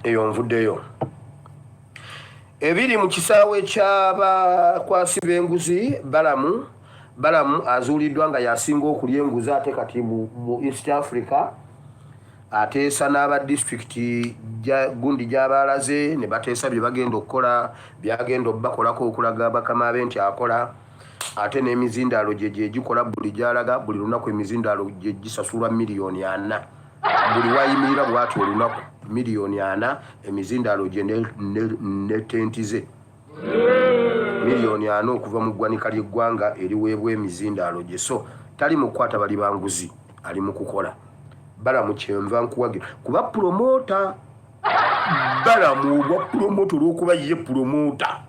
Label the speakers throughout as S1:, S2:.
S1: Eyo nvuddeyo. Ebiri mu kisaawe ky'abakwasi b'enguzi Balamu Balamu azuuliddwa nga y'asinga okulya enguzi ate kati mu East Africa ateesa n'aba disitulikiti gundi gy'aba alaze ne bateesa bye bagenda okukola byagenda obubakolako okulaga bakama be nti akola ate n'emizindaalo gye gye gikola buli gy'alaga buli lunaku emizindaalo gye gisasulwa 4,000,000 buli wayimirira bw'ati olunaku 4,000,000 emizindaalo gye ne tenti ze 4,000,000 okuva mu ggwanika ly'eggwanga eriweebwa emizindaalo gye so tali mu kukwata bali ba nguzi ali mu kukola. Balamu kyenva nkuwagira kuba pulomoota. Balamu obwa pulomoota olw'okuba ye pulomoota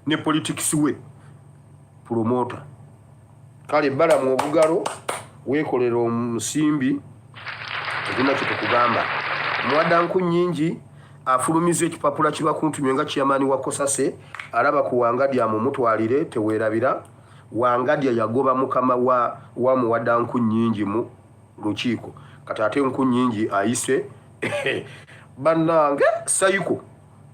S1: ne politikisi we pulomoota. Kale Balamu obugalo weekolera omusimbi tetulina kye tukugamba. Muwada Nkunnyingi afulumizza ekipapula kibakuntumye nga chairman wa Kosase alaba ku Wangadya mumutwalire teweerabira Wangadya yagoba mukama wa wa Muwada Nkunnyingi mu lukiiko kati ate Nkunnyingi ayise bannange sayiko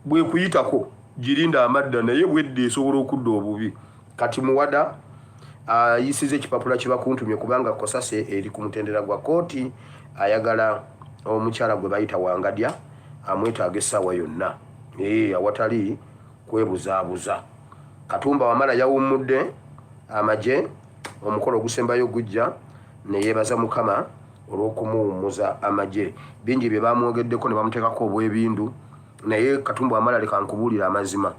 S1: bwekuyitako girinda amadda naye bwedda esobola okudda obubi kati Muwada ayisiza ekipapula kibakuntumye kubanga Kosase eri ku mutendera gwa kkooti ayagala omukyala gwe bayita Wangadya amwetaaga essaawa yonna awatali kwebuzaabuza. Katumba Wamala yawummudde amagye omukolo ogusembayo gujja ne yeebaza Mukama olw'okumuwummuza amagye. Bingi bye baamwogeddeko ne bamuteekako obwebindu naye Katumba Wamala leka nkubuulire amazima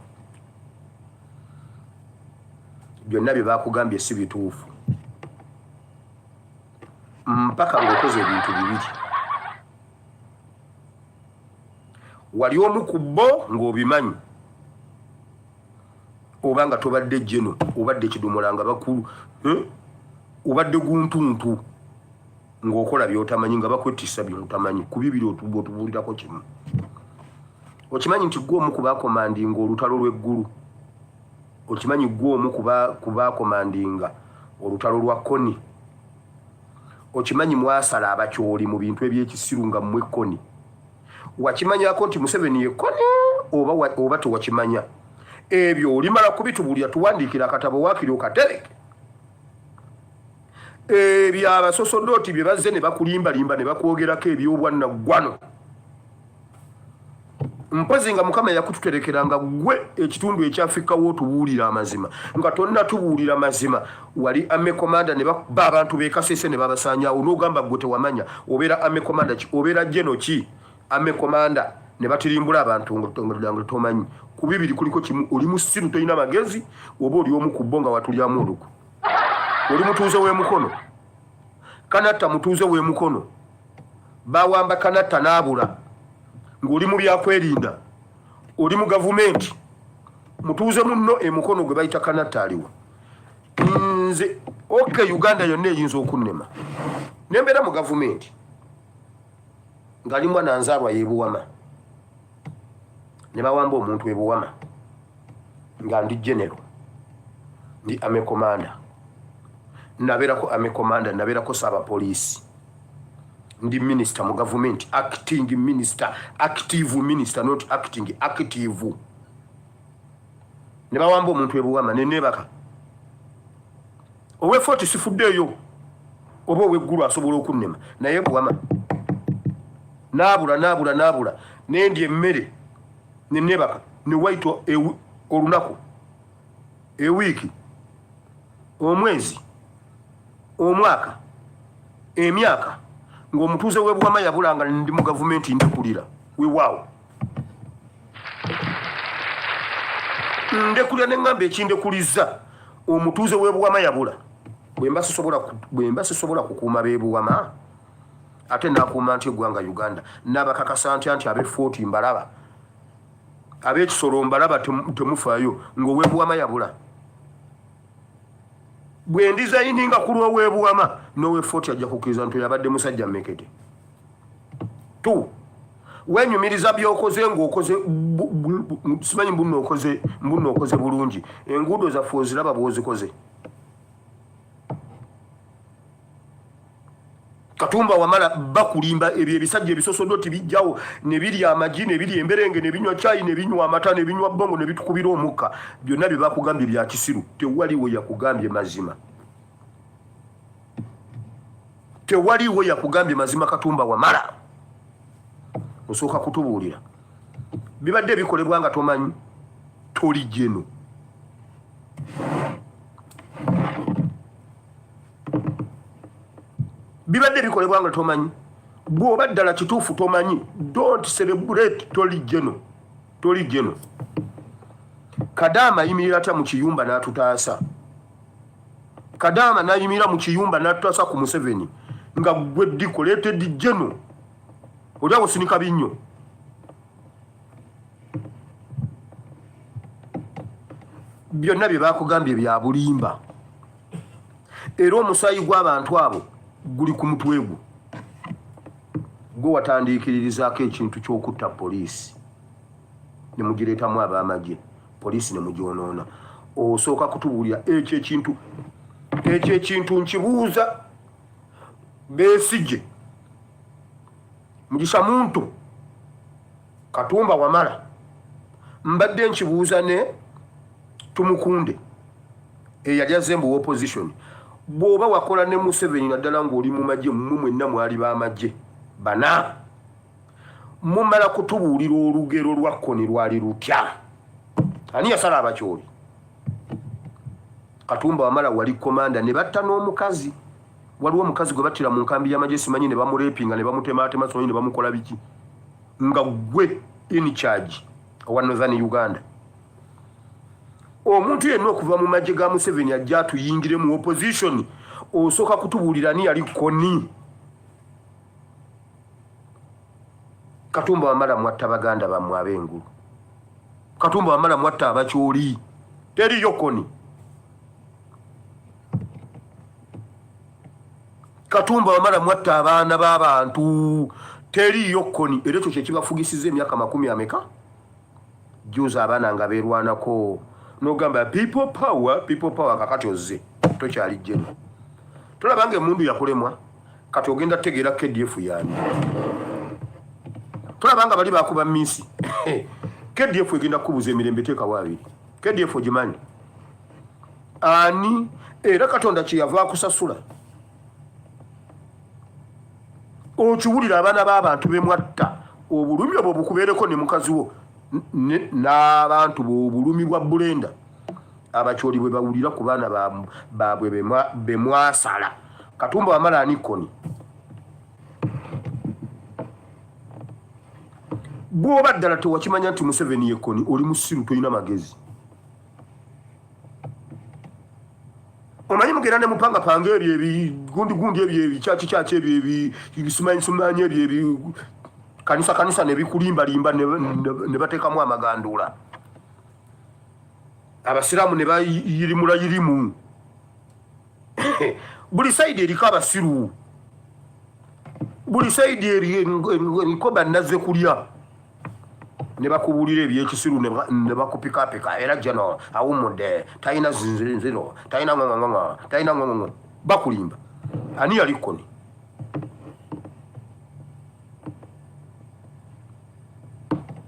S1: byonna bye baakugambye si bituufu mpaka ng'okoze ebintu bibiri. Wali omu ku bo ng'obimanyi oba nga tobadde jeno obadde kidomola nga bakulu eh? Obadde guntuntu ng'okola by'otamanyi nga bakwettisa by'otamanyi ku bibiri otubuulirako kimu. Okimanyi nti ggwe omu ku baakomandinga olutalo lw'eggulu? Okimanyi ggwe omu ku baakomandinga olutalo lwa Kony? Okimanyi mwasala Abakyoli mu bintu eby'ekisiru nga mmwe Kony? Wakimanyako nti Museveni ye Kony oba, oba tewakimanya? Ebyo olimala kubitubuulira, tuwandiikire akatabo waakiri okatereke. Ebyo abasosodooti bye bazze ne bakulimbalimba ne bakwogerako eby'obwannaggwano. Mpozi nga Mukama yakututerekera nga ggwe ekitundu ekyafikkawo otubuulira amazima nga tonnatubuulira mazima wali army commander ne bakuba abantu b'e Kasese ne babasaanyaawo n'ogamba ggwe tewamanya obeera army commander ki obeera geno ki army commander ne batirimbula abantu nga tomanyi. Ku bibiri kuliko kimu, oli musiru tolina magezi oba oli omu ku bo nga watulyamu olukwe. Oli mutuuze w'e Mukono, Kanatta mutuuze w'e Mukono, bawamba Kanatta n'abula ng'oli mu byakwerinda, oli mu gavumenti, mutuuze munno e Mukono gwe bayita Kanatta aliwa. Nze okay, Uganda yonna eyinza okunnema ne mbeera mu gavumenti nga ndi mwana nzaalwa y'e Buwama ne bawamba omuntu e Buwama nga ndi genero, ndi army commander, nabeerako army commander, nabeerako saabapoliisi, ndi minisita mu gavumenti, acting minister, active minister, not acting, active. Ne bawamba omuntu e Buwama ne neebaka. Ow'e Fort sifuddeeyo oba ow'eggulu asobola okunnema naye Buwama naabula naabula naabula ne ndya emmere ne neebaka ne wayita olunaku, ewiiki, omwezi, omwaka, emyaka ng'omutuuze w'e Buwama yabula nga ndi mu gavumenti ndekulira. Weewaawo ndekulira ne ŋŋamba ekindekulizza omutuuze w'e Buwama yabula. Bwe mba sisobola kukuuma b'e Buwama ate naakuuma ntya eggwanga Uganda? Nabakakasa ntya nti ab'e Fort mbalaba, ab'ekisolo mbalaba temufaayo ng'ow'e Buwama yabula? Bwe ndizayininga ku lw'ow'e Buwama n'ow'e Fort ajja kukkiriza nti oyo abadde musajja mmekete. Tu wenyumiriza by'okoze ng'okoze simanyi mbunno okoze mbunno okoze bulungi enguudo zaffe oziraba bw'ozikoze. Katumba Wamala, bakulimba. Ebyo ebisajja ebisosodoti bijjawo ne birya amagi, ne birya emberenge, ne binywa caayi, ne binywa amata, ne binywa bongo, ne bitukubira omukka. Byonna bye bakugambye bya kisiru. Tewaliwo yakugambye mazima, tewaliwo yakugambye mazima. Katumba Wamala, osooka kutubuulira bibadde bikolebwa nga tomanyi, toli jeno. Bibadde bikolebwa nga tomanyi. Bw'oba ddala kituufu tomanyi, don't celebrate. Toli jeno, toli jeno. Kadaama ayimirira atya mu kiyumba n'atutaasa? Kadaama n'ayimirira mu kiyumba n'atutaasa ku Museveni nga gwe decorated jeno oli awo sinika binnyo. Byonna bye bakugambye bya bulimba, era omusaayi gw'abantu abo guli ku mutwe gwo. Gwe watandiikiririzaako ekintu ky'okutta poliisi ne mugireetamu ab'amagye, poliisi ne mugyonoona. Osooka kutubuulira ekyo ekintu. Ekyo ekintu nkibuuza Besigye, Mugisha Muntu, Katumba Wamala, mbadde nkibuuza ne Tumukunde eyali azze mbu opposition. Bw'oba wakola ne Museveni, naddala ng'oli mu magye, mmwe mwenna mwali b'amagye bana, mumala kutubuulira olugero lwa Kony lwali lutya? Ani yasala Abakyoli? Katumba Wamala, wali komanda ne batta n'omukazi. Waliwo omukazi gwe battira mu nkambi y'amagye, simanyi ne bamurepinga, ne bamutematema, simanyi ne bamukola biki, nga gwe in charge owa Northern Uganda. Omuntu yenna okuva mu magye ga Museveni ajja atuyingire mu opposition, osooka kutubuulira ani yali Kony. Katumba Wamala, mwatta baganda bammwe ab'engulu. Katumba Wamala, mwatta Abakyoli. Teriyo Kony. Katumba Wamala, mwatta abaana b'abantu. Teriyo Kony. Era ekyo kyekibafugisiza emyaka makumi ameka? Juza abaana nga beerwanako n'ogamba people power, people power. Kakati ozze tokyali jjeno, tolaba nga emundu yakulemwa. Kati ogenda tegeera KDF yaani. Tolaba nga bali bakuba minsi? KDF egenda kukubuza emirembe. Teekawo abiri. KDF ogimanyi ani? Era Katonda kyeyava akusasula. Okiwulira, abaana b'abantu bemwatta, obulumi obwo bukubeereko ne mukazi wo n'abantu b'obulumi bwa bulenda. Abakyoli bwe bawulira ku baana baabwe bemwasala. Katumba Wamala, ani Kony? Bw'oba ddala tewakimanya nti Museveni ye Kony, oli musiru, tolina magezi. Omanyi mugenda ne mupangapanga ebyo ebigundigundi, ebyo ebikyaki kyaki, ebyo ebisimanyi ebyo ebi kanisa kanisa ne bikulimbalimba ne bateekamu amaganduula, abasiraamu ne bayirimula yirimu. Buli side eriko abasiru, buli side eriko bannaze kulya ne bakubuulira ebyekisiru ne bakupikapika. Era jeno awummudde, talina zinziro, talina ŋoŋoŋoŋo, talina ŋoŋoŋo. Bakulimba. Ani yali Kony?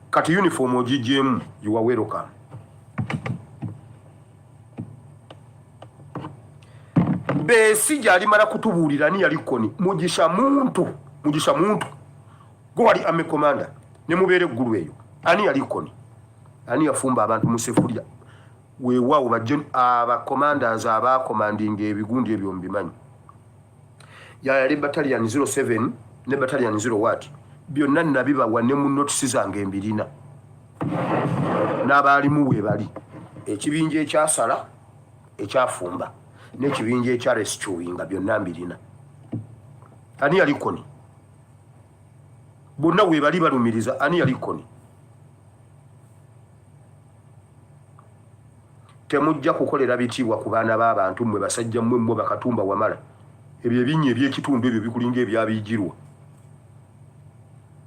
S1: Kati uniform ogigyemu, you are welcome. Besigye alimala kutubuulira ani yali Kony. Mugisha Muntu, Mugisha Muntu, gwe wali army commander ne mubeera eggulu eyo, ani yali Kony? Ani yafumba abantu mu sefulya? Weewaawo, bajje abacommanders abacommandinga ebigundi ebyo mbimanyi. Yayali battalion 07 ne battalion 0 what, byonna nabibawa ne mu notisi zange mbirina, n'abaalimu we bali, ekibinja ekyasala, ekyafumba n'ekibinja ekya rescuinga, byonna mbirina. Ani yali Kony? Bonna we bali balumiriza. Ani yali Kony? Temujja kukolera bitiibwa ku baana b'abantu. Mmwe basajja mmwe, mmwe Bakatumba Wamala, ebyo ebinnya ebyekitundu ebyo bikulinga ebyabijirwa.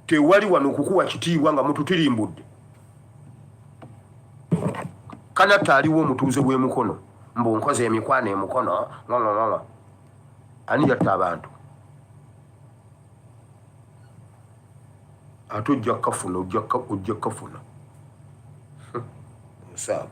S1: Tewali wano okukuwa kitiibwa nga mututirimbudde. Kanatta aliwo omutuuze w'emukono mbu nkoze emikwano emukono ŋoŋoŋoŋo. Ani yatta abantu? Ate ojja kukafuna, ojja kukafuna. Osaaga.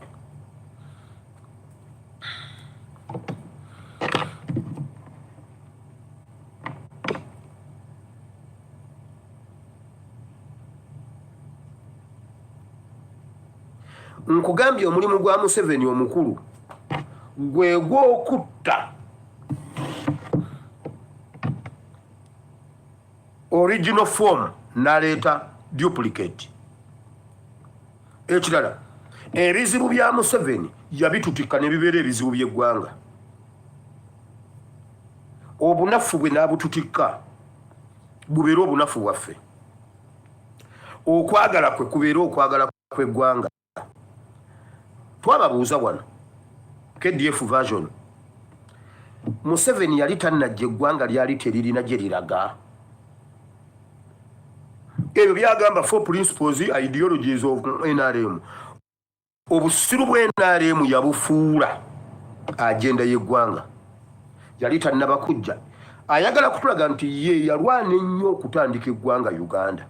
S1: Nkugambye omulimu gwa Museveni omukulu gwe gw'okutta original form n'aleeta duplicate. Ekirala, ebizibu bya Museveni yabitutikka ne bibeera ebizibu by'eggwanga, obunafu bwe n'abututikka bubeere obunafu bwaffe, okwagala kwe kubeere okwagala kw'eggwanga. Twababuuza wano KDF version, Museveni yali tannajja, eggwanga lyali teririna gye liraga. Ebyo byagamba four principles, ideologies of NRM, obusiru bwa NRM yabufuula agenda y'eggwanga. Yali tannaba kujja, ayagala kutulaga nti ye yalwana ennyo okutandika eggwanga Uganda.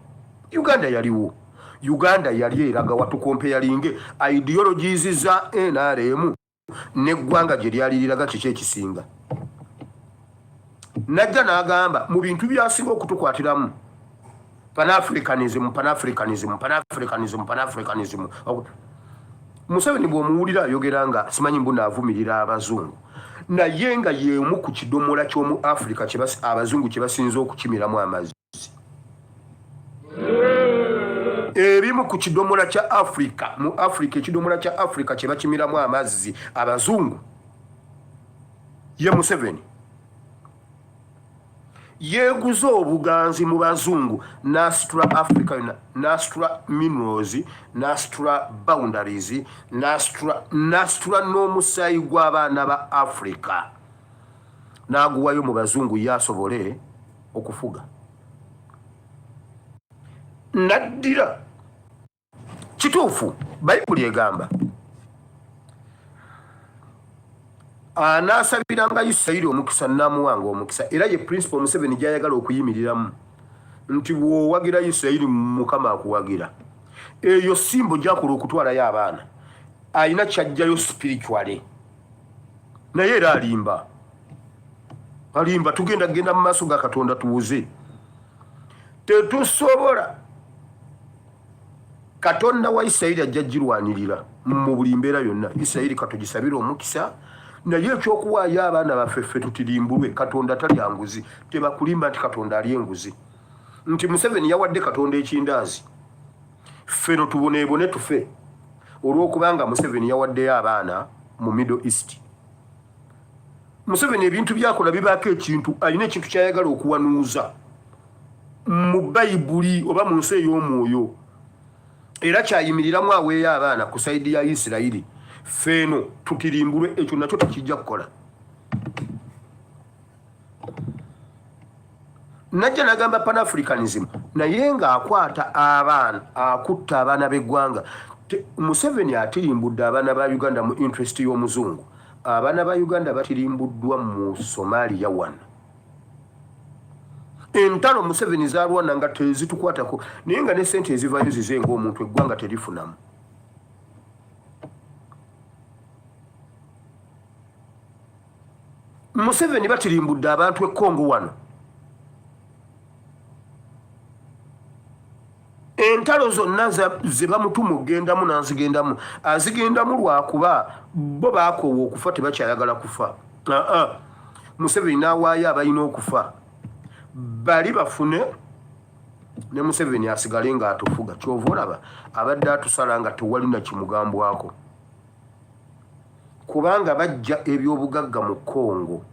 S1: Uganda yaliwo, Uganda yali eraga watukompeyalinge ideologies za NRM n'eggwanga gye lyali liraga kiki ekisinga. Najja n'agamba mu bintu byasinga okutukwatiramu Pan-Africanism, Pan-Africanism, Pan-Africanism, Pan-Africanism. Museveni bw'omuwulira ayogera nga simanyi mbu naavumirira abazungu, naye nga y'emu ku kidomola ky'omu Africa abazungu kye basinze okukimiramu amazzi. Ebimu ku kidomola kya Africa, mu Africa ekidomola kya Africa kye bakimiramu amazzi abazungu, ye Museveni yeeguze obuganzi mu bazungu n'asitula Africa yonna, n'asitula minerals, n'asitula boundaries, n'asitula n'omusaayi gw'abaana ba Africa n'aguwayo mu bazungu ye asobole okufuga. Naddira kituufu, Bayibuli egamba anaasabiranga Isirayiri omukisa naamuwanga omukisa, era ye principle Museveni gy'ayagala okuyimiriramu nti bw'owagira Isirayiri Mukama akuwagira. Eyo simbo gy'akola okutwalayo abaana, alina kyajjayo spiritually, naye era alimba, alimba. Tugenda kugenda mu maaso ga Katonda tuwuze, tetusobola. Katonda wa Isirayiri ajja girwanirira mu buli mbeera yonna. Isirayiri katugisabire omukisa, naye ekyokuwaayo abaana baffe ffe tutirimbulwe, Katonda talya nguzi. Tebakulimba nti Katonda alya enguzi, nti Museveni yawadde Katonda ekindaazi, ffe no tuboneebone tufe olw'okubanga Museveni yawaddeyo abaana mu Middle East. Museveni ebintu byakola bibaako ekintu, alina ekintu kyayagala okuwanuuza mu Bayibuli oba mu nsi ey'omwoyo, era kyayimiriramu aweeyo abaana ku sayidi ya Isirayiri, ffeeno tutirimbulwe. Ekyo nakyo tekijja kukola. Najja nagamba Pan-Africanism, naye ng'akwata abaana, akutta abaana b'eggwanga. Museveni atirimbudde abaana ba Uganda mu interest y'omuzungu. Abaana ba Uganda batirimbuddwa mu Somalia wano. Entalo Museveni zalwana nga tezitukwatako, naye nga ne sente ezivayo zize ng'omuntu eggwanga terifunamu. Museveni batirimbudde abantu e Congo wano. Entalo zonna ze bamutuma okugendamu n'azigendamu, azigendamu lwakuba bo baakoowa okufa, tebakyayagala kufa. Aa, Museveni n'awaayo abalina okufa bali bafune, ne Museveni asigale ng'atufuga. Kyova olaba abadde atusala nga tewali na kimugambwako, kubanga bajja ebyobugagga mu Congo.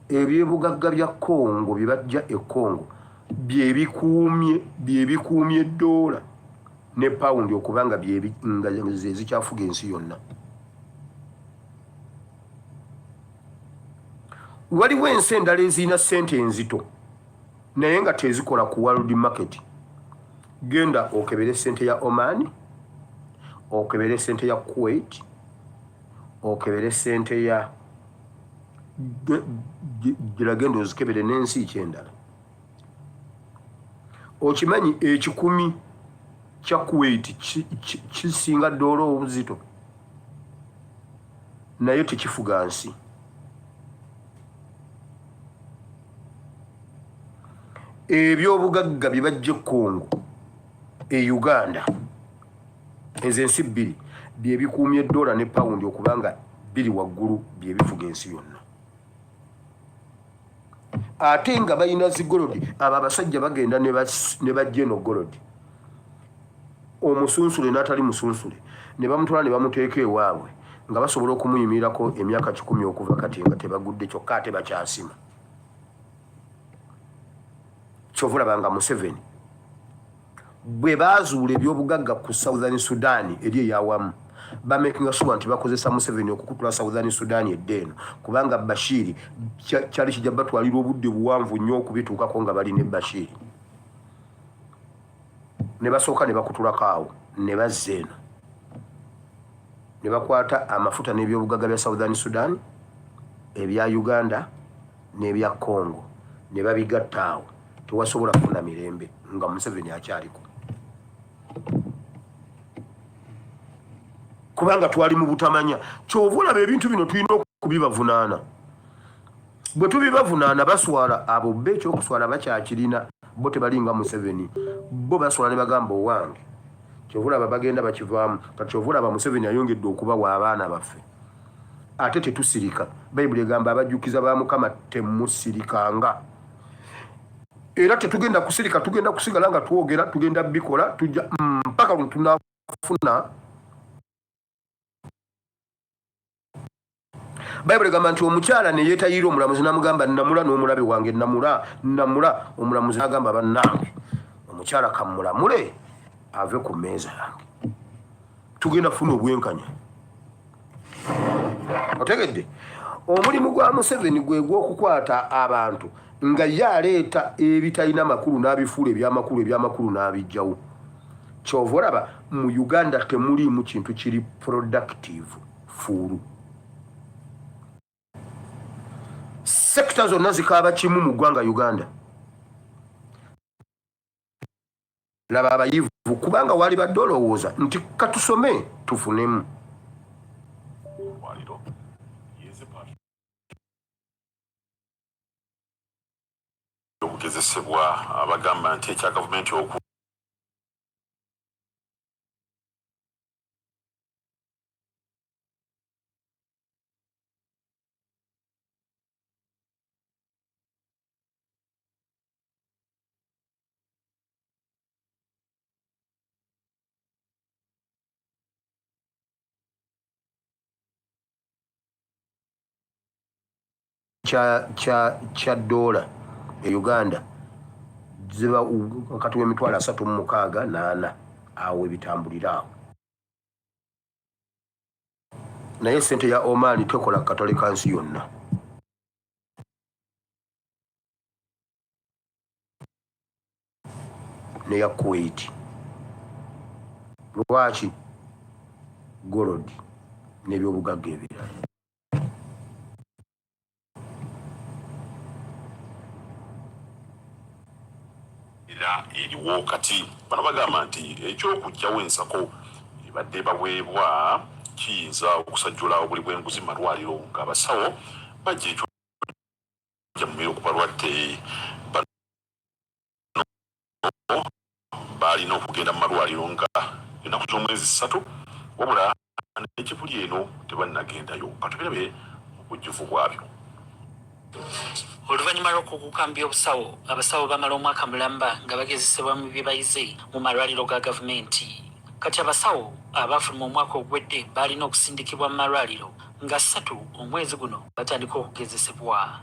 S1: Ebyobugagga bya Congo bye bajja e Congo byebikuumye doola ne pawundi okubanga nga ze zikyafuga ensi yonna. Waliwo ensi endala ezirina ssente enzito naye nga tezikola ku world market. Genda okebere ssente ya Oman, okebere ssente ya Kuwait, okebere ssente ya giragenda ozikebere n'ensi kyendala. Okimanyi ekikumi kya Kuwait kisinga ddoola obuzito, naye tekifuga nsi. Ebyobugagga bye bajja e Congo, e Uganda, ezo ensi bbiri bye bikuumye ddoola ne pawundi okubanga biri waggulu, bye bifuga ensi yonna, ate nga balina zi gold. Abo abasajja bagenda ne bajja eno gold, omusunsule n'atali musunsule ne bamutwala ne bamuteeka ewaabwe, nga basobola okumuyimirako emyaka 100 okuva kati nga tebagudde. Kyokka ate bakyasima. Kyova olaba nga Museveni bwe baazuula ebyobugagga ku Southern Sudan eri eyawamu, bamakinga sure nti bakozesa Museveni okukutula Southern Sudan edda eno, kubanga Bashiri kyali kijja batwalira obudde buwanvu nnyo okubituukako nga balina Bashiri. Ne basooka ne bakutulako awo, ne bazza eno ne bakwata amafuta n'ebyobugagga bya Southern Sudan, ebya Uganda n'ebya Congo, ne babigatta awo. Tewasobola kufuna mirembe nga Museveni akyaliko, kubanga twali mu butamanya. Kyova olaba ebintu bino tulina okubibavunaana. Bwe tubibavunaana baswala. Abo bo ekyokuswala bakyakirina, bo tebalinga Museveni. Bo baswala ne bagamba, "Owange." Kyova olaba bagenda bakivaamu kati. Kyova olaba Museveni ayongedde okubawa abaana baffe, ate tetusirika. Bayibuli egamba, "Abajjukiza ba Mukama temusirikanga." Era tetugenda kusirika, tugenda kusigala nga twogera, tugenda bikola, tujja mpaka lwe tunafuna. Bayibuli egamba nti omukyala ne yeetayirira omulamuzi n'amugamba, "Namula n'omulabe wange, namula, namula." Omulamuzi n'agamba, "Bannange, omukyala kammulamule ave ku mmeeza yange." Tugenda kufuna obwenkanya. Otegedde? Omulimu gwa Museveni gwe gw'okukwata abantu nga ye aleeta ebitalina makulu n'abifuula ebyamakulu, ebyamakulu n'abijjawo. Kyova olaba mu Uganda temuliimu kintu kiri productive fuulu. Sector zonna zikaaba kimu mu ggwanga Uganda. Laba abayivu, kubanga wali badde olowooza nti katusome tufunemu.
S2: Malwaliro yeze okugezesebwa, abagamba nti ekya gavumenti oku
S1: Kya ddoola e Uganda ziba wakati w'emitwalo 36 n'ana awo ebitambulira awo, naye sente ya Oman tekola katale ka nsi yonna. Neya Kuwait lwaki? Gold n'ebyobugagga ebirala.
S2: Era eriwo kati bano bagamba nti ekyokugjawo ensako ebadde baweebwa kiyinza okusajjula obuli bw'enguzi mu malwaliro, ng'abasawo bajja ekyojja mu miro ku balwadde. Bano baalina okugenda mu malwaliro nga ennaku z'omwezi 3, wabula n'ekibuli eno tebannagendayo. Katubirabe mu bujjuvu bwabyo.
S3: Oluvannyuma lw'okukuguka mu by'obusawo, abasawo bamala omwaka mulamba nga bagezesebwa mu bye bayize mu malwaliro ga gavumenti. Kati abasawo abaafuluma omwaka oguwedde baalina okusindikibwa mu malwaliro nga 3 omwezi guno batandika okugezesebwa.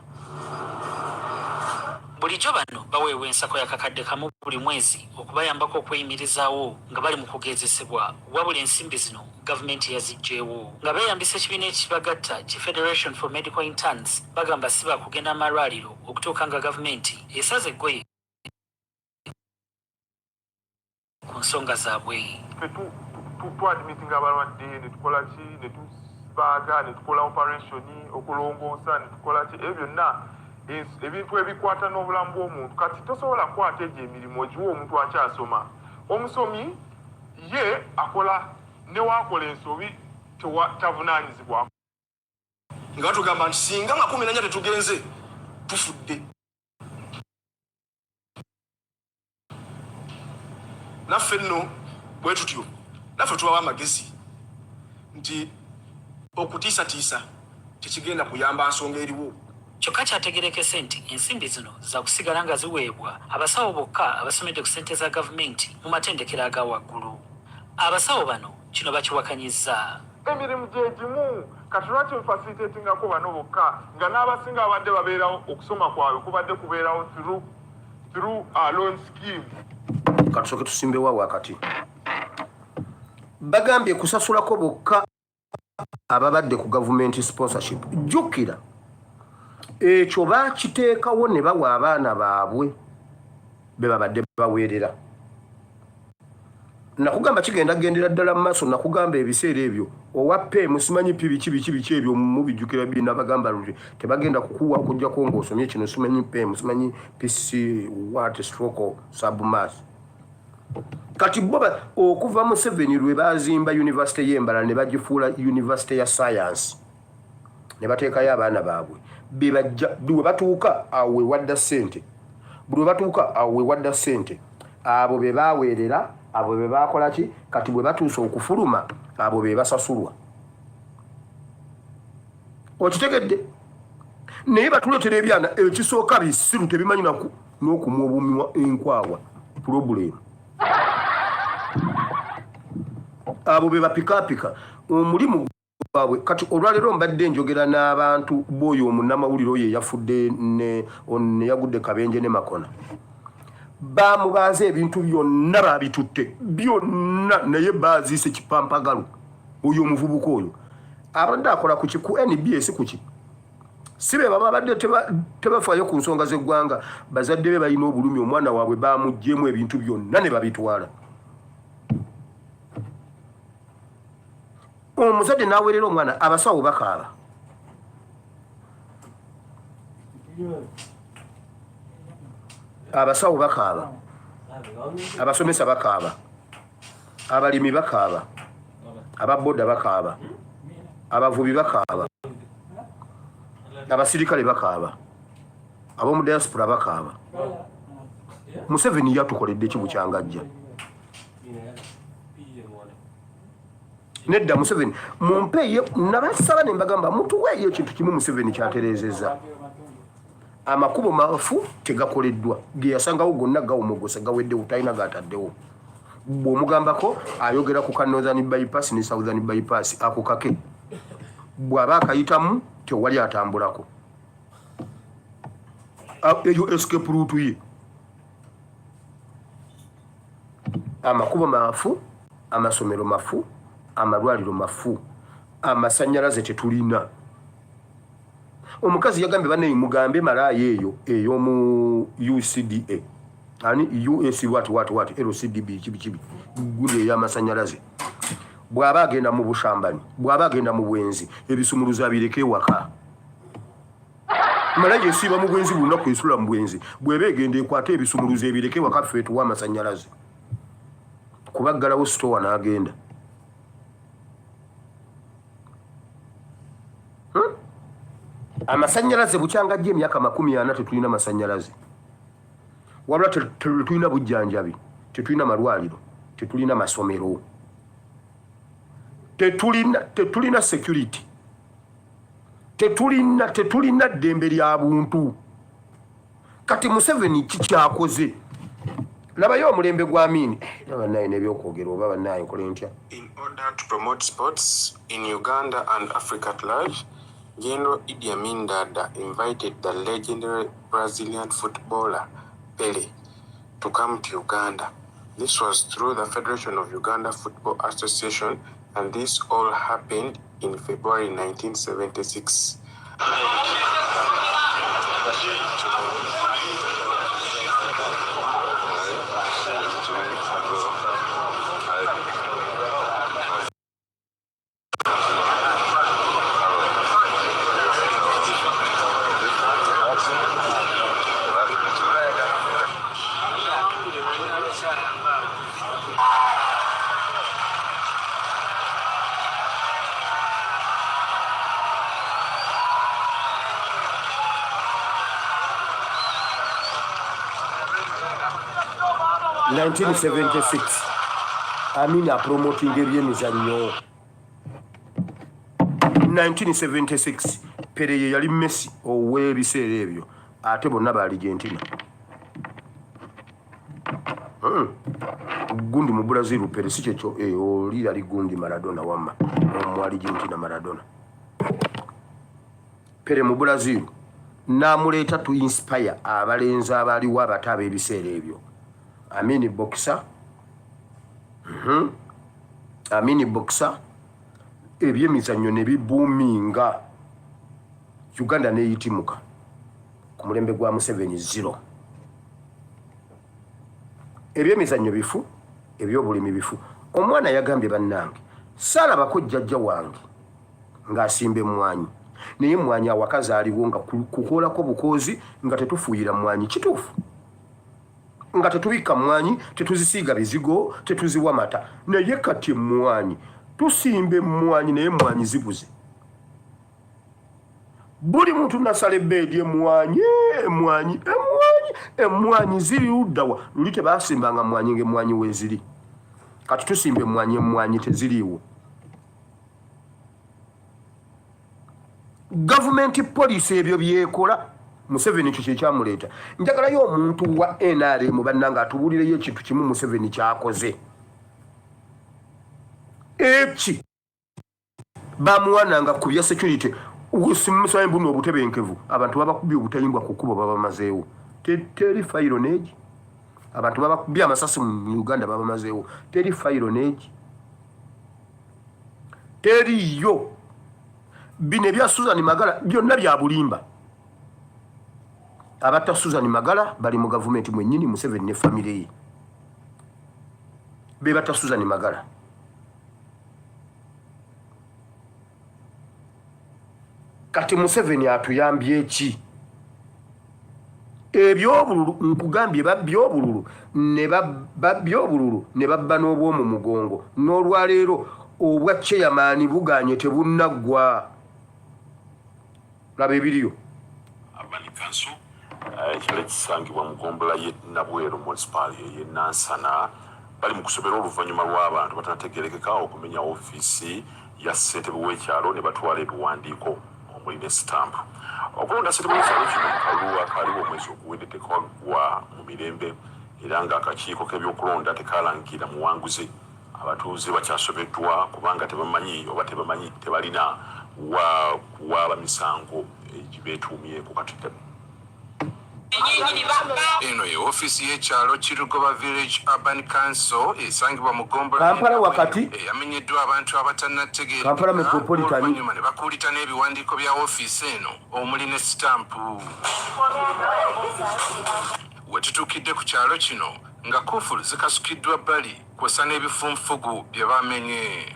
S3: Bulijjo bano baweebwa ensako ya 1,000 buli mwezi okubayambako okweyimirizaawo nga bali mu kugezesebwa, wabula ensimbi zino gavumenti yaziggyeewo. Nga beeyambisa ekibiina ekibagatta ki Federation for Medical Interns, bagamba si bakugenda mu malwaliro okutuuka nga gavumenti esaza eggoye ku nsonga zaabwe.
S4: Ffe twadmittinga abalwadde, ne tukola ki, ne tubaaga, ne tukola operation, okulongoosa, ne tukola ki, ebyo byonna. Ebintu ebikwata n'obulamu bw'omuntu. Kati tosobola kukwata egyo emirimu ogiwa omuntu akyasoma. Omusomi ye akola newakola ensobi tavunaanyizibwako.
S5: Nga batugamba nti singa 14 tetugenze tufudde. Naffe nno bwe tutyo naffe tubawa amagezi nti okutiisatiisa tekigenda kuyamba nsonga eriwo.
S3: Kyokka kyategeerekese nti ensimbi zino zaakusigala nga ziweebwa abasawo bokka abasomedde ku ssente za gavumenti mu matendekero aga waggulu. Abasawo bano kino bakiwakanyizza.
S4: Emirimu gye gimu, kati lwaki mufacilitatingako bano bokka nga n'abasinga babadde babeerawo okusoma kwabwe kubadde kubeerawo through a loan scheme.
S1: Katusooke tusimbewo awo akati. Bagambye kusasulako bokka ababadde ku gavumenti sponsorship. Jjukira ekyo bakiteekawo ne bawa abaana baabwe be babadde baweerera. Nakugamba kigenda gendera ddala mu maaso. Nakugamba ebiseera ebyo owa pe simanyi pi biki biki biki ebyo mubijjukira binabagamba nti tebagenda kukuwa okujjako ng'osomye kino simanyi pe simanyi pc what stroke submass. Kati bo okuva Museveni lwe bazimba yunivasite y'Embalala ne bagifuula yunivasite ya science ne bateekayo abaana baabwe bebajja bwe batuuka awo we wadda ssente, buli we batuuka awo we wadda ssente, abo be baweerera, abo be baakola ki. Kati bwe batuuse okufuluma abo be basasulwa. Okitegedde? Naye batuleetera ebyana ekisooka bisiru tebimanyi n'okumwa obumwa enkwawa pulobulemu. Abo be bapikaapika omulimu gwabwe. Kati olwaleero mbadde njogera n'abantu b'oyo omunnamawulire oyo eyafudde neyagudde Kabenje ne Makona, bamubaaza ebintu byonna babitutte byonna, naye baziise kipampagalu. Oyo omuvubuka oyo abadde akola kuki ku NBS kuki si be baba babadde tebafaayo ku nsonga z'eggwanga. Bazadde be balina obulumi, omwana waabwe bamuggyemu ebintu byonna ne babitwala. Omuzadde n'aweerera omwana, abasawo bakaaba. Abasawo bakaaba, abasomesa bakaaba, abalimi bakaaba, ababoda bakaaba, abavubi bakaaba, abasirikale bakaaba, ab'omu diaspora bakaaba. Museveni yatukoledde ki bukyangajja? Nedda, Museveni mumpeeyo. Nabasaba ne mbagamba mutuweeyo ekintu kimu Museveni kyatereezezza. Amakubo mafu, tegakoleddwa, ge yasangawo gonna gawomogose, gaweddewo, talina gataddewo. Bw'omugambako ayogera ku ka Northern Bypass ne Southern Bypass, ako kake bw'aba akayitamu tewali atambulako. Eyo escape route ye. Amakubo mafu, amasomero mafu, amalwaliro mafu, amasanyalaze tetulina. Omukazi yagambye bannaye mugambe malaaya eyo ey'omu UCDA ani US what what what LCDB kibi kibi guli ey'amasanyalaze, bw'aba agenda mu bushambanyi, bw'aba agenda mu bwenzi, ebisumuluzo abireke ewaka. Malaaya esiiba mu bwenzi, buli lunaku esula mu bwenzi, bw'eba egenda ekwate ebisumuluzo ebireke ewaka, ffe tuwa amasanyalaze kubaggalawo sitowa n'agenda. Amasanyalaze bukyangajja emyaka 40 tetulina masanyalaze, wabula tetulina bujjanjabi, tetulina malwaliro, tetulina masomero, tetulina security, tetulina ddembe lya buntu. Kati Museveni kikyakoze, labayo omulembe gwa Amini bannaye n'ebyokwogera oba bannaye nkole ntya.
S6: In order to promote sports in Uganda and Africa at large, General Idi Amin Dada invited the legendary Brazilian footballer Pele to come to Uganda. This was through the Federation of Uganda Football Association, and this all happened in February 1976.
S1: 1976 Amin apromotinga ebyemizannyo. 1976 Pele ye yali Messi ow'ebiseera ebyo, ate bonna ba Argentina. Gundi mu Brazil Pele si kyekyo, eh, oli yali gundi Maradona wamma omu Argentina Maradona. Pele mu Brazil n'amuleeta to inspire abalenzi abaaliwo abato ab'ebiseera ebyo. Amini boxer, Amini boxer, ebyemizannyo ne bibuuminga Uganda n'eyitimuka ku mulembe gwa Museveni zero. Ebyemizannyo bifu, ebyobulimi bifu. Omwana yagambye bannange, saalabako jjajja wange ng'asimba emmwanyi, naye emmwanyi awaka zaaliwo nga kukoolako bukoozi nga tetufuuyira mmwanyi. Kituufu nga tetubikka mmwanyi, tetuzisiiga bizigo, tetuziwa mata, naye kati emmwanyi tusimba emmwanyi naye emmwanyi zibuze. Buli muntu nasala ebbeedi emmwanyi, emmwanyi, emmwanyi, emmwanyi ziri luddawa? Luli tebasimbanga mmwanyi ng'emmwanyi weeziri, kati tusimba emmwanyi, emmwanyi teziriiwo. Gavumenti poliisi ebyo byekola Museveni ekyo kyekyamuleeta. Njagalayo omuntu wa NRM bannange atubuulireyo ekintu kimu Museveni kyakoze eki bamuwananga ku bya security buno obutebenkevu, abantu babakubye obutayimbwa ku kkubo babamazeewo, teri fayiro neegi. Abantu babakubye amasasi mu Uganda babamazeewo, teri fayiro neegi, teriyo. Bino ebya Susan Magala byonna bya bulimba. Abatta Susan Magala bali mu gavumenti mwennyini, Museveni ne famire ye bebatta Susan Magala. Kati Museveni atuyambye ki? Ebyobululu nkugambye, babbye obululu ne babbye obululu ne babba n'obwomu mugongo. N'olwaleero obwa chairman buganye tebunnaggwa. Laba ebiriyo.
S2: Urban Council ekyalo ekisangibwa mu ggombolola y'e Nabweru munisipaali ey'e Nansana bali mu kusoberwa oluvannyuma lw'abantu batanategeerekeka okumenya ofiisi ya ssentebe w'ekyalo ne batwala ebiwandiiko omuli ne sitampu. Okulonda ssentebe w'ekyalo kino mu kalulu akaaliwo omwezi oguwedde tekwaggwa mu mirembe era ng'akakiiko k'ebyokulonda tekaalangirira muwanguzi. Abatuuze bakyasobeddwa kubanga tebamanyi oba tebamanyi tebalina wa kuwaaba misango egibeetuumyeko kati.
S6: Eno ye ofiisi y'ekyalo Kirugoba Village Urban Council esangibwa mu ggombolola
S1: Kampala wakati,
S6: eyamenyeddwa abantu
S1: Kampala
S6: abatannategeerekeka
S1: Metropolitan.
S6: oluvannyuma ne bakuulita n'ebiwandiiko bya ofiisi eno omuli ne sitampu. We tutuukidde ku kyalo kino nga kufulu zikasukiddwa bbali kwossa n'ebifunfugu bye bamenye.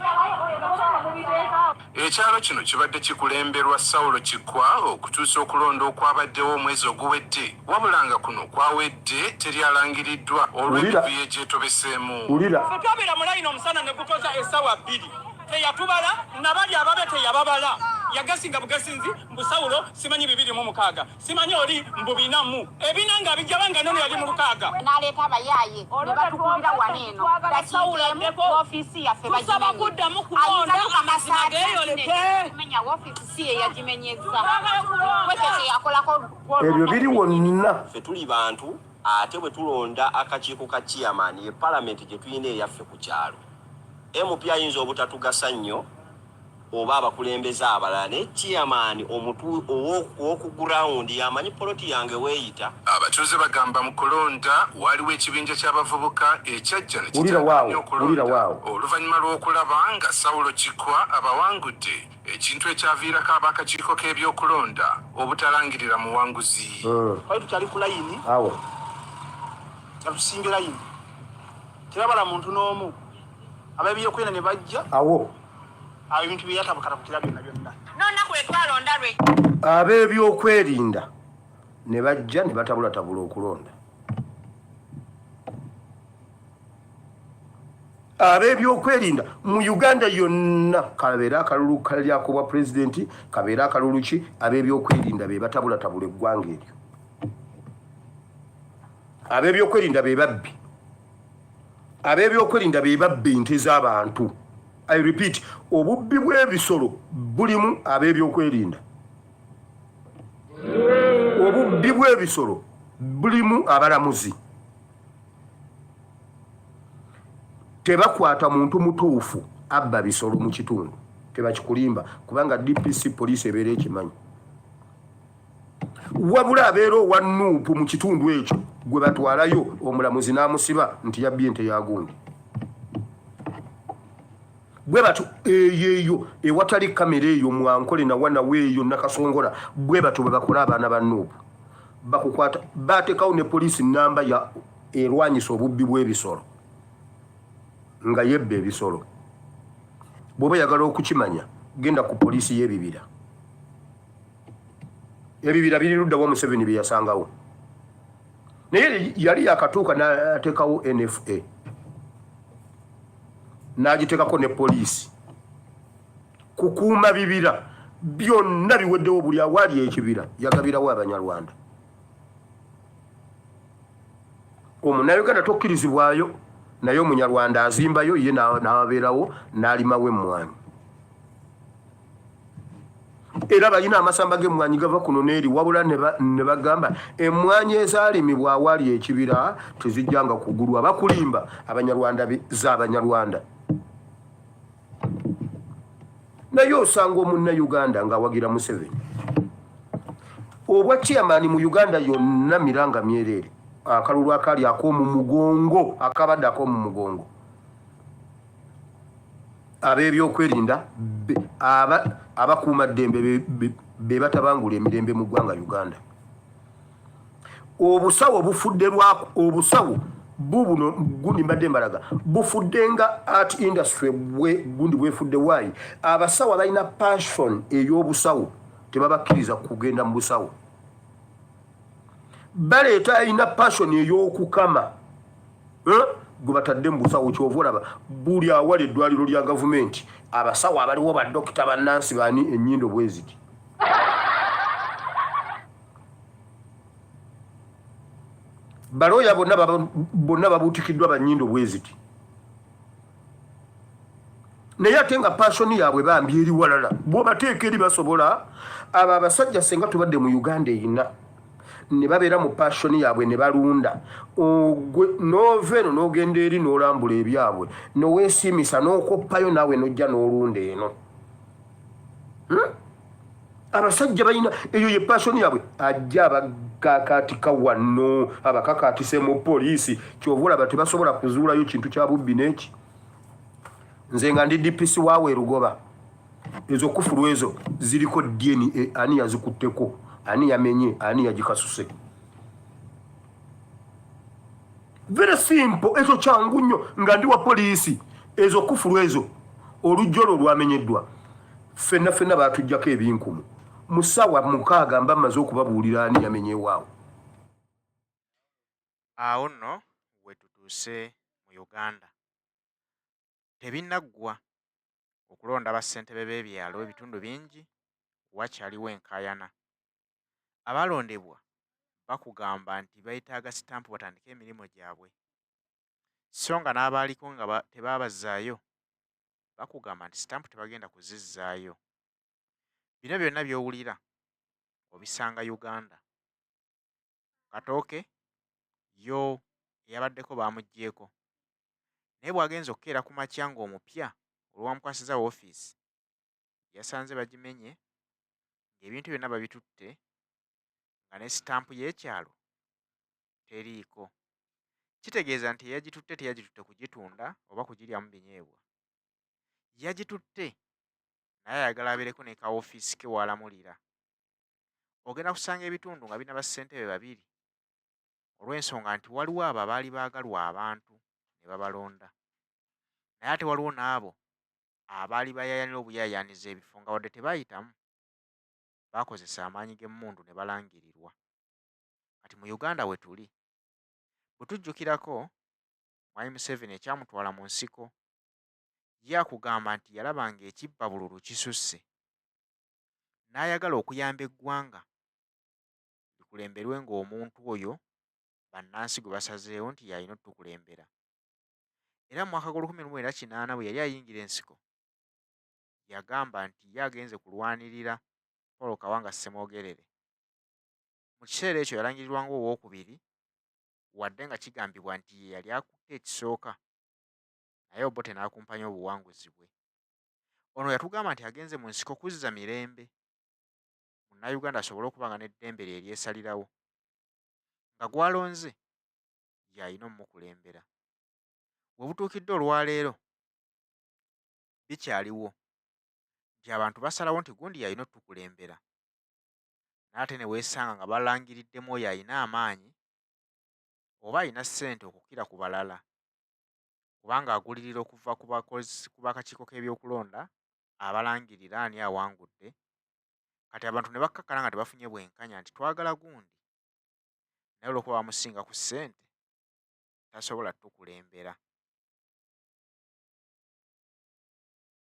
S6: Ekyalo kino kibadde kikulemberwa Saulo Kikwa okutuusa okulonda okwabaddewo omwezi oguwedde wabula nga kuno kwawedde teri alangiriddwa olw'emivuyo egyetobeseemu.
S4: Ffe twabeera mu layini omusana ne gutoza essaawa bbiri, teyatubala nabali ababe teyababala, yagesinga bugesinzi mbu Saulo simanyi 26 simanyi oli mbu bina mu ebina nga bijaba nga nono yali mu lukaaga.
S7: N'aleeta abayaaye ne batukubira wano eno dakiika emu woofiisi yaffe
S8: Tusaba
S7: bagimenye.
S8: kuddamu
S7: Ayinza
S8: kulonda
S7: tukamasa
S8: amazima
S7: atya nti
S8: geeyoleke.
S7: kumenya woofiisi si ye yagimenyezza kwekyo kye yakolako
S1: Ebyo biri wonna.
S9: Ffe tuli bantu ate bwe tulonda akakiiko ka chairman ye palamenti gye tulina eyaffe ku kyalo. MP ayinza obutatugasa nnyo oba abakulembeze abalala naye chairman omutu owoku ground yamanyi poloti yange weyita.
S6: Abatuuze bagamba mu kulonda waaliwo ekibinja ky'abavubuka ekyajja ne
S1: Wulira
S6: kitandika
S1: waawo,
S6: nnyo
S1: wulira
S6: okulonda
S1: waawo.
S6: oluvannyuma lw'okulaba nga Saulo Kikwa abawangudde ekintu ekyaviirako ab'akakiiko k'ebyokulonda obutalangirira muwanguzi.
S5: Twali tukyali ku layini
S1: Awo.
S5: nga tusimbye layini tebabala muntu n'omu, ab'ebyokwerinda ne bajja.
S1: Awo.
S5: Awo ebintu bye yatabukatabukira byonna byonna.
S7: N'olunaku lwe twalonda lwe.
S1: Ab'ebyokwerinda ne bajja ne batabulatabula okulonda. Ab'ebyokwerinda mu Uganda yonna, kabeere akalulu kalyako bwa pulezidenti, kabeere akalulu ki, ab'ebyokwerinda be batabulatabula eggwanga eryo. Ab'ebyokwerinda be babbi. Ab'ebyokwerinda be babba ente z'abantu. I repeat, obubbi bw'ebisolo bulimu ab'ebyokwerinda, obubbi bw'ebisolo bulimu abalamuzi. Tebakwata muntu mutuufu abba bisolo mu kitundu, tebakikulimba, kubanga DPC poliisi ebeera ekimanyi. Wabula abeera owa nuupu mu kitundu ekyo gwe batwalayo omulamuzi n'amusiba nti yabbye ente ya gundi. Bwe batyo eyo eyo ewatali kamera eyo mwankole nawanawo eyo nakasongola, bwe batyo bwe bakola abaana ba nuupu. Bakukwata, bateekawo ne poliisi namba ya erwanyisa obubbi bw'ebisolo nga yebba ebisolo. Bw'oba oyagala okukimanya genda ku poliisi y'ebibira. Ebibira biri ludda wa Museveni bye yasangawo, naye yali yakatuuka n'ateekawo NFA n'agiteekako ne poliisi kukuuma bibira byonna biweddewo. Buli awaali ekibira yagabirawo Abanyarwanda. Omunnayuganda tokkirizibwayo, naye Omunyarwanda azimbayo ye n'abeerawo n'alimawo emmwanyi. Era balina amasamba g'emmwanyi gava kuno n'eri, wabula ne bagamba emmwanyi ezaalimibwa awaali ekibira tezijjanga kugulwa. Bakulimba. Abanyarwanda z'Abanyarwanda. Naye osanga Omunnayuganda ng'awagira Museveni. Obwa chairman mu Uganda yonna miranga myereere. Akalulu akaali ak'omu mugongo, akabadde ak'omu mugongo, ab'ebyokwerinda abakuumaddembe be batabangula emirembe mu ggwanga Uganda. Obusawo bufudde lwa obusawo bubuno gundi mbadde mbalaga bufudde nga art industry bwe gundi bwefudde. Waayi abasawo abalina passion ey'obusawo tebabakkiriza kugenda mu busawo, baleeta alina passion ey'okukama gwe batadde mu busawo. Kyova olaba buli awali eddwaliro lya gavumenti abasawo abaliwo, badokita, bannansi, bani, ennyindo bwe ziti. Balooya bonna bonna babuutikiddwa bannyindo bwe ziti, naye ate nga passion yaabwe bambi eri walala. Bw'obateeka eri basobola. Abo abasajja senga tubadde mu Uganda eyina ne babeera mu passion yaabwe ne balunda, ogwe n'ova eno n'ogenda eri n'olambula ebyabwe noweesiimisa n'okoppayo naawe n'ojja n'olunda eno. Abasajja balina eyo ye passion yaabwe. Ajja abakakatika wano, abakakatise mu poliisi, kyova olaba tebasobola kuzuulayo kintu kya bubbi n'eki. Nze nga ndi DPC waawe Lugoba, ezo kufulu ezo ziriko DNA, ani yazikutteko, ani yamenye, ani yagikasuse. Very simple, ekyo kyangu nnyo. Nga ndi wa poliisi, ezo kufulu ezo, olujja olwo lwamenyeddwa, ffenna ffenna baatuggyako ebinkumu. Mu ssaawa 6 mba mmaze okubabuulira ani yamenyewaawo.
S8: Awo nno we tutuuse mu Uganda. Tebinnaggwa okulonda bassentebe b'ebyalo ebitundu bingi wakyaliwo enkaayana. Abaalondebwa bakugamba nti beetaaga sitampu batandike emirimu gyabwe. So nga n'abaaliko nga tebaabazzaayo bakugamba nti sitampu tebagenda kuzizzaayo. Bino byonna by'owulira obisanga Uganda. Katooke yo eyabaddeko baamuggyeeko. Naye bw'agenze okukeera ku makya ng'omupya olwamukwasizza woofiisi yasanze bagimenye, ng'ebintu byonna babitutte, nga ne sitampu y'ekyalo teriiko. Kitegeeza nti eyagitutte teyagitutte kugitunda oba kugiryamu binyeebwa. Yagitutte naye ayagala abeereko ne ka woofiisi ke w'alamulira. Ogenda kusanga ebitundu nga birina bassentebe babiri olw'ensonga nti waliwo abo abaali baagalwa abantu ne babalonda, naye ate waliwo n'abo abaali bayaayaanira obuyaayaanizi ebifo nga wadde tebaayitamu baakozesa amaanyi g'emmundu ne balangirirwa. Kati mu Uganda we tuli. Bwe tujjukirako Mwami Museveni ekyamutwala mu nsiko, ye akugamba nti yalaba ng'ekibbabululu kisusse n'ayagala okuyamba eggwanga likulemberwe ng'omuntu oyo bannansi gwe basazeewo nti y'alina otukulembera. Era mu mwaka gw'olukumi mu lwenda kinaana bwe yali ayingira ensiko, yagamba nti ye agenze kulwanirira Paul Kawanga Ssemwogerere. Mu kiseera ekyo yalangirirwa ng'owookubiri wadde nga kigambibwa nti ye yali akutte ekisooka naye Obote n'akumpanya obuwanguzi bwe. Ono yatugamba nti agenze mu nsiko kuzza mirembe Munnayuganda asobole okuba nga n'eddembe lye eryesalirawo nga gw'alonze y'alina omukulembera. We butuukidde olwaleero bikyaliwo nti abantu basalawo nti gundi y'alina otukulembera naye ate ne weesanga nga balangiriddemu oyo alina amaanyi oba alina ssente okukira ku balala kubanga agulirira okuva ku bakozi ku b'akakiiko k'ebyokulonda abalangirira ani awangudde kati abantu ne bakkakkana nga tebafunye bwenkanya nti twagala gundi naye olw'okuba bamusinga ku ssente tasobola tukulembera.